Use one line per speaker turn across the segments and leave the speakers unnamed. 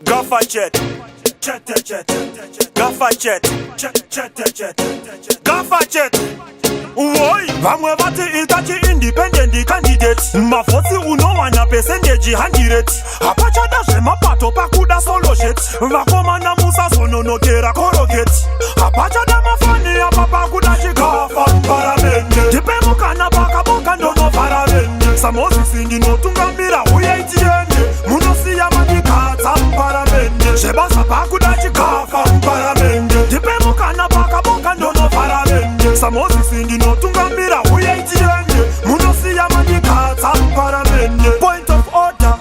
Gaffer chat. Chat chat. Gaffer chat. Chat chat chat. Gaffer chat. Woi, vamwe vati ita chiindependent candidate, mavhotsi unowana percentage 100. Hapachada zvemapato, pakuda solo shit. Vakomana, musazononokera korogate. Hapachada mafani apa, pakuda chikafa paramende. Ndipe mukana pakaboka, ndonovhara vende. SaMozisi ndinotungamira, uye tiende. Munosiya mandikadza muparamende. Zvebasa, pakuda chikafa muparamende. Ndipe mukana pakaboka, ndonovhara vende. SaMozisi ndinotungamira, uye tiende. Munosiya mandikadza muparamende. Point of order,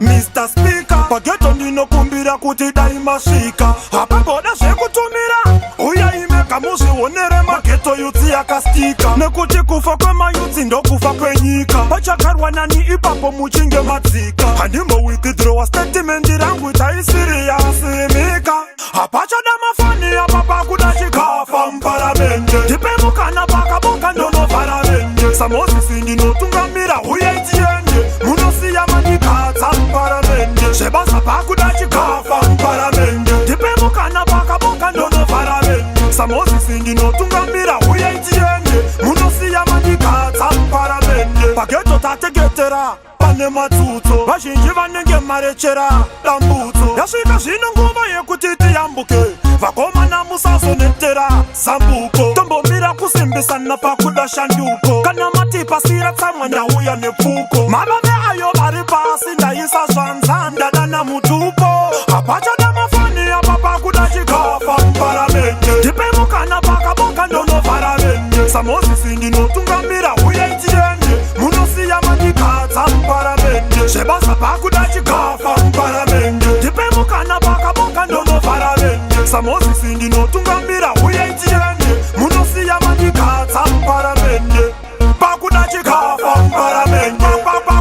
Mr Speaker, pageto ndinokumbira kuti dai masvika. Hapamboda zvekutumira, uyai mega muzvionere maghetto youths yakastika, nekuti kufa kwemayouths ndokufa kwenyika. Pachakarwa nani ipapo muchinge madzika? Handimbowithdrawa statement rangu, taiserious mika. Hapachada mafani apa, pakuda chikafa muparamende. Ndipe mukana pakaboka, ndonovhara vende. SaMozisi ndinotungamira, uye tiende. Munosiya mandikadza muparamende. Zvebasa, pakuda chikafa muparamende. Ndipe mukana pakaboka, ndonovhara vende. SaMozisi ndinotungamira, uye tiende. Munosiya mandikadza muparamende. Pageto tateketera, pane matsutso, vazhinji vanenge marechera dambudzo. Yasvika zvino nguva yekuti tiyambuke. Vakomana, musazonetera zambuko. Tombomira kusimbisana, pakuda shanduko. Kana mati pasira tsamwa, ndauya nepfuko. Mavave ayo vari pasi, ndaisa zvanza, ndadana mutupo. Hapachada mafani apa, pakuda chikafa muparamende. Ndipe mukana pakaboka, ndonovhara vende. SaMozisi ndinotungamira, uye tiende. Munosiya mandikadza muparamende. Zvebasa, pakuda chikafa muparamende. Ndipe mukana pakaboka, ndonovhara vende. SaMozisi ndinotungamira, uye tiende. Munosiya mandikadza muparamende. Pakuda chikafa muparamende.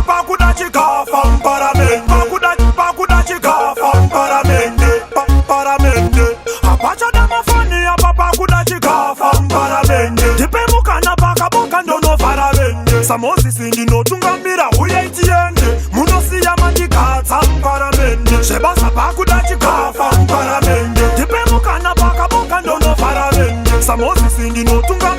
Pakuda chikafa muparamende. Pakuda chikafa muparamende. Paramende. Hapachada mafani apa, pakuda chikafa muparamende. Ndipe mukana pakaboka, ndonovhara vende. SaMozisi ndinotungamira, uye tiende. Munosiya mandikadza muparamende. Zvebasa, pakuda chikafa muparamende. Ndipe mukana pakaboka, ndonovhara vende. SaMozisi ndinotungamira.